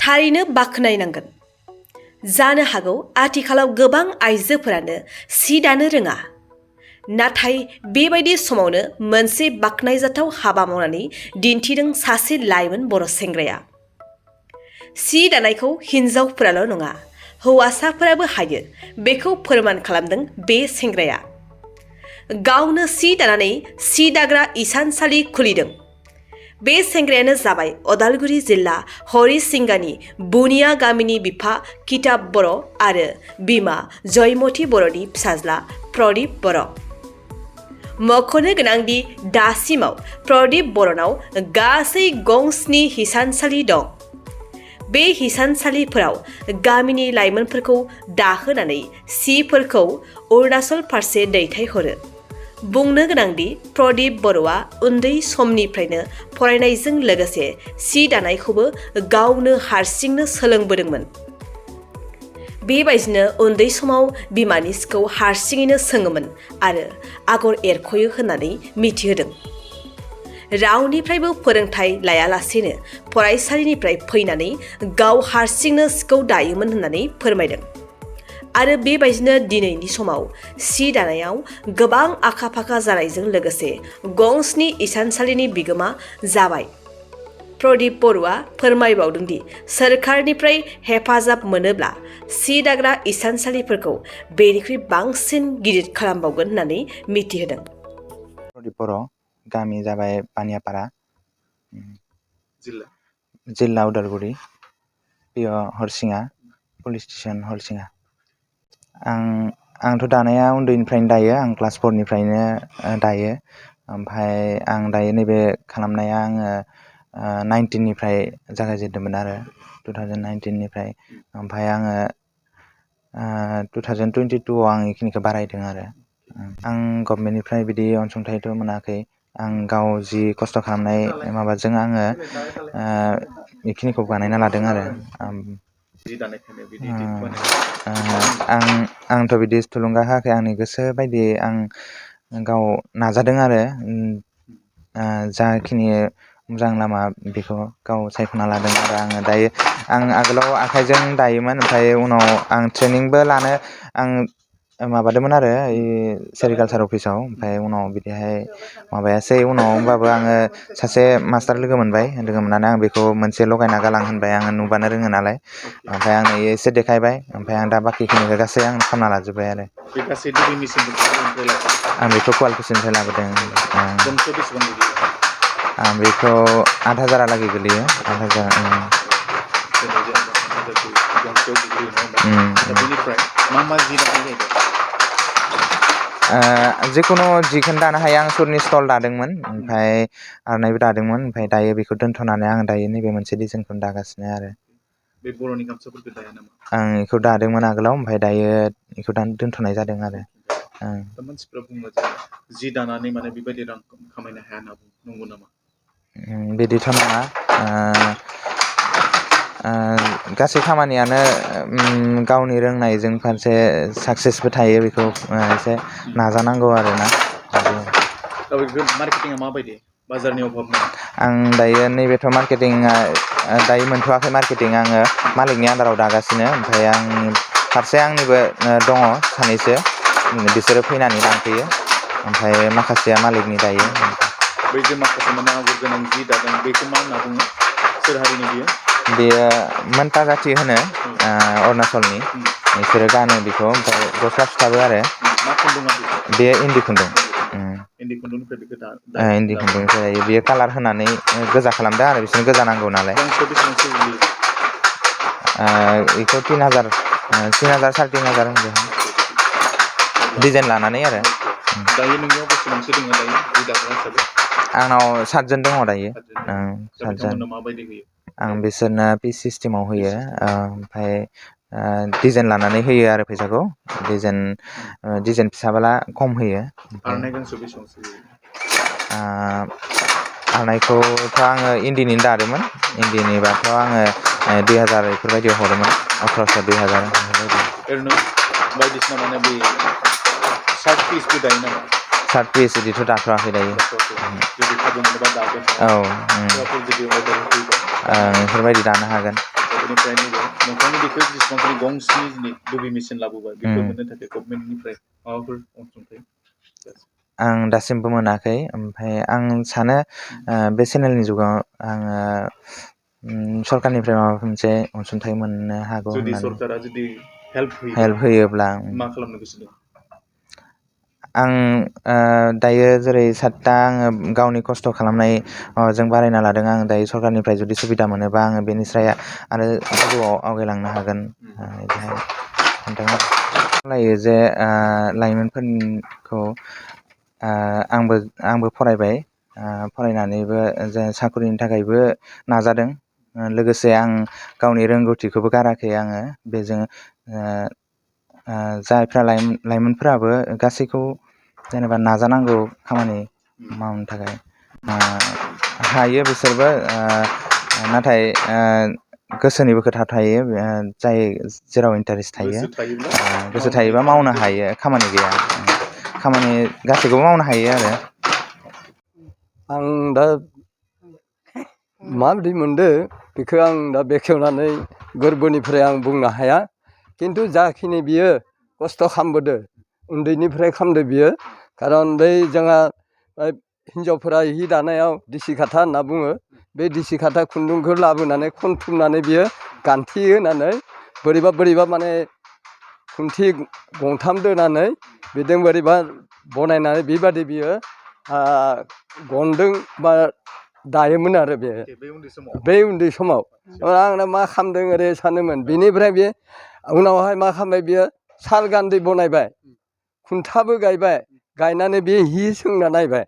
थारैनो बाख्नायनांगोन। जानो हागौ आथिखालाव गोबां आइजोफोरानो सि दानो रोङा, नाथाय बेबायदि समावनो मोनसे बाख्नायजाथाव हाबा मावनानै दिन्थिदों सासे लाइमोन बर' सेंग्राया। सि दानायखौ हिन्जावफोराल' नङा, हौवासाफोराबो हायो, बेखौ फोरमान खालामदों बे सेंग्राया। गावनो सि दानानै सि दाग्रा इसानसालि खुलिदों। बे सेंग्रायानो जाबाय अदालगुरि जिल्ला हरिसिंगानि बुनिया गामिनि बिफा किताब बर' आरो बिमा जयमती बर'नि फिसाज्ला प्रदीप बर'। मख'नो गोनांदि दासिमाव प्रदीप बर'नाव गासै गं7 हिसानसालि दं। बे हिसानसालिफोराव गामिनि लाइमोनफोरखौ दाहोनानै सिफोरखौ अरुणाचल फारसे दैथायहरो। बुंनो गोनांदि प्रदीप बर'आ उन्दै समनिफ्रायनो फरायनायजों लोगोसे सि दानायखौबो गावनो हारसिंनो सोलोंबोदोंमोन। बेबायदिनो उन्दै समाव बिमानि सिखौ हारसिङैनो सोङोमोन आरो आगर एरख'यो होननानै मिथिहोदों। रावनिफ्रायबो फोरोंथाय लायालासेनो फरायसालिनिफ्राय फैनानै गाव हारसिंनो सिखौ दायोमोन होननानै फोरमायदों। आरो बेबायदिनो दिनैनि समाव सि दानायाव गोबां आखा-फाखा जानायजों लोगोसे गं7 इसानसालिनि बिगोमा जाबाय। प्रदीप बर'आ फोरमायबावदोंदि सोरखारनिफ्राय हेफाजाब मोनोब्ला सि दाग्रा इसानसालिफोरखौ बेनिख्रुइ बांसिन गिदिर खालामबावगोन होननानै मिथिहोदों। प्रदीप बर', गामि जाबाय पानियापारा, जिल्ला उदालगुरि, पिअ हरसिङा, पुलिस स्टेसन हरसिङा। आंथ' दानाया उन्दैनिफ्रायनो दायो, आं क्लास 4निफ्रायनो दायो। ओमफ्राय आं दायो नैबे खालामनाया आङो 19निफ्राय जागायजेनदोंमोन आरो 2019निफ्राय। ओमफ्राय आङो 2022आव आं बेखिनिखौ बारायदों आरो। आं गभर्नमेन्टनिफ्राय बिदि अनसुंथाइथ' मोनाखै। आं गाव जि खस्थ' खालामनाय माबाजों आङो बेखिनिखौ बानायना लादों आरो। आंथ' बिदि थुलुंगा होआखै, आंनि गोसो बायदियै आं गाव नाजादों आरो जाखिनि मोजां लामा बेखौ गाव सायख'ना लादों आरो आङो दायो। आं आगोलाव आखाइजों दायोमोन, ओमफ्राय उनाव आं ट्रेनिंबो लानो आं माबादोंमोन आरो सेरिकालसार अफिसाव। ओमफ्राय उनाव बिदिहाय माबायासै, उनाव होमबाबो आङो सासे मास्टार लोगो मोननानै आं बेखौ मोनसे लगायना गालां होनबाय, आङो नुबानो रोङो नालाय। ओमफ्राय आंनो एसे देखायबाय, ओमफ्राय आं दा बाखिखिनिखौ गासै आं खालामना लाजोब्बाय आरो। आं बेखौ कुवालिफिकेसननिफ्राय लाबोदों। आं बेखौ 8,000हालागै गोलैयो, 8,000। जिखुनु जिखौनो दानो हायो। आं सुरनि स्टल दादोंमोन, ओमफ्राय आर'नाइबो दादोंमोन, ओमफ्राय दायो बेखौ दोनथ'नानै आं दायो नैबे मोनसे डिजाइनखौनो दागासिनो आरो। बे बर'नि गामसाफोरखौ दाया नामा? आं बेखौ दादोंमोन आगोलाव, ओमफ्राय दायो बेखौ दोनथ'नाय जादों आरो। मानसिफ्रा बुङो जे जि दानानै माने बेबायदि रां खामायनो हाया होनना बुङो, नंगौ नामा? बिदिथ' नङा। गासै खामानियानो गावनि रोंनायजों फारसे साक्सेसबो थायो, बेखौ एसे नाजानांगौ आरोना। मार्केटिंआ माबायदि? बाजारनि अभाब नामा? आं दायो नैबेथ' मार्केटिंआ दायो मोनथ'वाखै। मार्केटिं आङो मालिकनि आन्दाराव दागासिनो, ओमफ्राय आंनि फारसे आंनिबो दङ सानैसो, बिसोरो फैनानै लांफैयो, ओमफ्राय माखासेया मालिकनि दायो। बै जे माखासे माने आगर गोनां जि दादों, बेखौ मा होनना बुङो? सोर हारिनि बियो? बेयो मोनता जाथि होनो, अरुणाचलनि। बिसोरो गानो बेखौ, ओमफ्राय गस्ला सुथाबो आरो। मा खुन्दुङा बेयो इन्दि खुन्दुं। इन्दि खुन्दुंनिफ्राय बेखौ इन्दि खुन्दुंनिफ्राय दायो। बेयो कालार होनानै गोजा खालामदों आरो, बिसोरनो गोजा नांगौ नालाय। बेखौ 3,000, 3,000, 3,500 डिजाइन लानानै आरो। दायो नोंनियाव बेसेबांसो दङ दायो जि दाग्रा हिसाबै? आंनाव 7 जन दङ दायो। 7 जन। माबायदि होयो? आं बिसोरनो पिस सिस्टेमाव होयो, ओमफ्राय डिजाइन लानानै होयो आरो फैसाखौ। डिजाइन फिसाबोला खम होयो। आर'नाइ गांसेयाव बेसेबांसो होयो? आर'नाइखौथ' आङो इन्दिनिनो दादोंमोन। इन्दिनिबाथ' आङो 2,000 बेफोरबायदियाव हरोमोन, 1,800, 2,000 बेफोरबायदि। ओरैनो बायदिसिना माने बे शार्ट पिसबो दायो नामा? शार्ट पिस बिदिथ' दाथ'वाखै दायो। जुदि खाबु मोनोबा दागोन। औ, बेफोरबायदि दानो हागोन। बेनिफ्राय नैबे नोंथांनि बेखौ जेसेबांखिनि गंस्नि दिनै दुबि मेसिन लाबोबाय बेखौ मोननो थाखाय गभर्नमेन्टनिफ्राय माबाफोर अनसुंथाइ आं दासिमबो मोनाखै ओमफ्राय आं सानो बे चेनेलनि जुगाव आङो सरकारनिफ्राय माबा मोनसे अनसुंथाइ मोननो हागौ जुदि होननानै सरकारा जुदि हेल्प होयोब्ला मा खालामनो गोसो दं आं दायो जेरै सातथा आङो गावनि खस्थ' खालामनाय माबाजों बारायना लादों आं दायो सरकारनिफ्राय जुदि सुबिदा मोनोबा आङो बेनिफ्राय आरो गोजौआव आवगायलांनो हागोन बिदिहाय सानदों आरो खावलायो जे लाइमोनफोरखौ आंबो फरायबाय फरायनानैबो जे साख्रिनि थाखायबो नाजादों लोगोसे आं गावनि रोंगौथिखौबो गाराखै आङो बेजों जायफ्रा लाइमोनफोराबो गासैखौ जेनेबा नाजानांगौ खामानि मावनो थाखाय हायो बिसोरबो नाथाय गोसोनिबो खोथा थायो जाय जेराव इन्टारेस्ट थायो गोसो थायोबा मावनो हायो खामानि गैया खामानि गासैखौबो मावनो हायो आरो आं दा माबायदि मोनदो बेखौ आं दा बेखेवनानै गोरबोनिफ्राय आं बुंनो हाया खिन्थु जाखिनि बियो खस्थ' खालामबोदो उन्दैनिफ्राय खालामदो बियो खारन बै जोंहा हिन्जावफोरा हि दानायाव दिसि खाथा होनना बुङो बे दिसि खाथा खुन्दुंखौ लाबोनानै खनथुमनानै बियो गान्थि होनानै बोरैबा माने खुन्थि गंथाम दोनानै बिजों बोरैबा बनायनानै बेबादि बियो गनदों बा दायोमोन आरो बे उन्दै समाव आंना मा खालामदों ओरै सानोमोन बेनिफ्राय बे उनावहाय मा खालामबाय बियो साल गान्दै बनायबाय खुन्थाबो गायबाय गायनानै बे हि सोंना नायबाय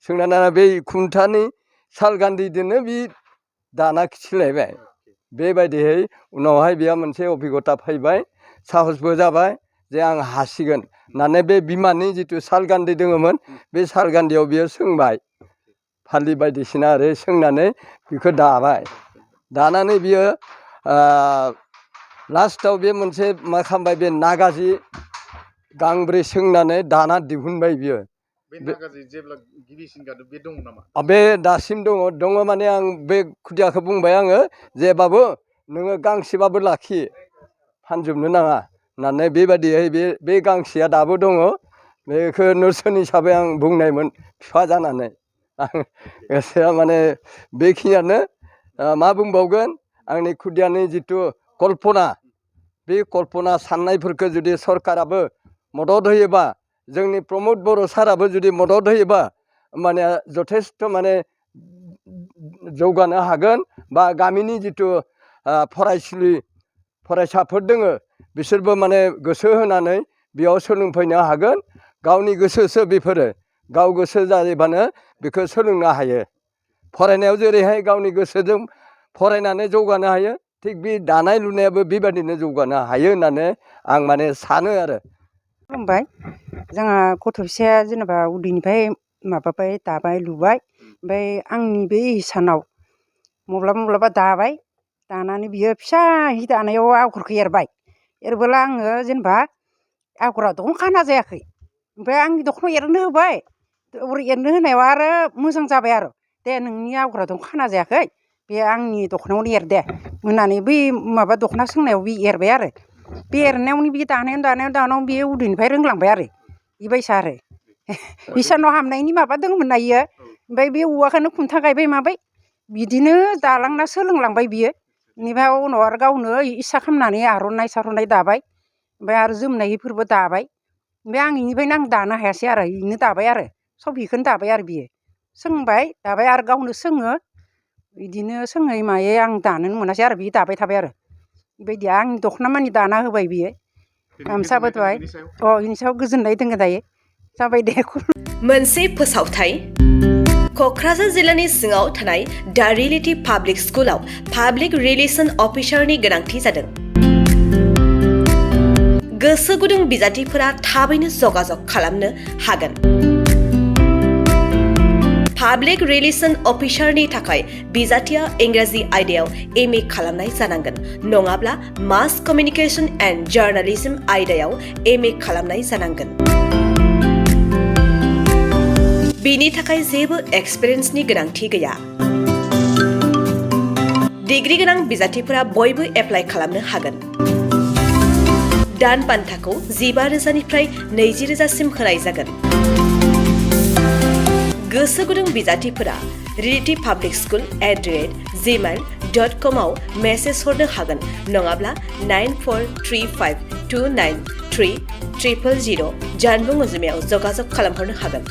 सोंना नायना बे खुन्थानि साल गान्दैजोंनो बे दाना खिथिलायबाय बेबायदिहै उनावहाय बेहा मोनसे अभिगथा फैबाय साहसबो जाबाय जे आं हासिगोन होननानै बे बिमानि जिथु साल गान्दै दङमोन बे साल गान्दैयाव बियो सोंबाय फालि बायदिसिना ओरै सोंनानै बेखौ दाबाय दानानै बियो लास्टआव बे मोनसे मा खालामबाय बे नागाजि गांब्रै सोंनानै दाना दिहुनबाय बियो बे दासिम दङ माने आं बे खुदियाखौ बुंबाय आङो जे बाबु नोङो गांसेबाबो लाखि फानजोबनो नाङा होननानै बेबायदियै बे गांसेया दाबो दङ बेखौ नेरसोन हिसाबै आं बुंनायमोन बिफा जानानै आं गोसोआ माने बेखिनियानो मा बुंबावगोन आंनि खुदियानि जिथु कल्पना बे कल्पना साननायफोरखौ जुदि सरकाराबो मदद होयोबा जोंनि प्रमद बर' साराबो जुदि मदद होयोबा माने जथेस्थ' माने जौगानो हागोन बा गामिनि जिथु फरायसाफोर दोङो बिसोरबो माने गोसो होनानै बेयाव सोलोंफैनो हागोन गावनि गोसोसो बेफोरो गाव गोसो जायोबानो बेखौ सोलोंनो हायो फरायनायाव जेरैहाय गावनि गोसोजों फरायनानै जौगानो हायो थिग बे दानाय लुनायाबो बेबायदिनो जौगानो हायो होननानै आं माने सानो आरो बुंबाय जोंहा गथ' फिसाया जेनेबा उदैनिफ्राय माबाबाय दाबाय लुबाय ओमफ्राय आंनि बे हिसानाव माब्लाबा दाबाय दानानै बियो फिसा हि दानायाव आगरखौ एरबोला आङो जेनेबा आगरा दखना खाना जायाखै ओमफ्राय आंनि दखनायाव एरनो होबाय एरनो होनायाव आरो मोजां जाबाय आरो दे नोंनि आगरा दखना खाना जायाखै बे आंनि दखनायावनो एर दे होननानै बै माबा दखना सोंनायाव बे एरबाय आरो बे एरनायावनो बे दानायावनो बे उदैनिफ्राय रोंलांबाय आरो बेबायसा आरो हिसानाव हाबनायनि माबा दङमोन ना इयो ओमफ्राय बे औवाखौनो खुन्था गायबाय माबाय बिदिनो दालांना सोलोंलांबाय बियो बेनिफ्राय उनाव आरो गावनो इस्सा खालामनानै आर'नाइ सार'नाइ दाबाय ओमफ्राय आरो जोमनायफोरबो दाबाय ओमफ्राय आं बेनिफ्रायनो आं दानो हायासै आरो बेनो दाबाय आरो सब बेखौनो दाबाय आरो बियो सोंबाय दाबाय आरो गावनो सोङो बिदिनो सोङै मायै आं दानोनो मोनासै आरो बि दाबाय थाबाय आरो बेबायदि आंनि दखना मानि दाना होबाय बियो गामसाबो दाबाय बेनि सायाव गोजोननाय दङ दायो जाबाय दे मोनसे फोसावथाय क'क्राझार जिल्लानि सिङाव थानाय दा रियेलिटि पाब्लिक स्कुलाव पाब्लिक रिलेसन अफिसारनि गोनांथि जादों गोसो गुदुं बिजाथिफोरा थाबैनो जगाजग खालामनो हागोन पाब्लिक रिलेसन अफिसारनि थाखाय बिजाथिया इंराजि आयदायाव एमए खालामनाय जानांगोन नङाब्ला मास कमिउनिकेशन एन्ड जार्नालिज्म आयदायाव एमए खालामनाय जानांगोन बिनि थाखाय जेबो एक्सपिरियेन्सनि गोनांथि गैया डिग्री गोनां बिजाथिफोरा बयबो एप्लाइ खालामनो हागोन। दान बान्थाखौ 15,000निफ्राय 20,000सिम होनाय जागोन। गोसो गुदुं बिजाथिफोरा relativepublicschool@gmail.com आव मेसेज हरनो हागोन नङाब्ला 9435293000 जानबुं अनजिमायाव जगाजग खालामहरनो हागोन।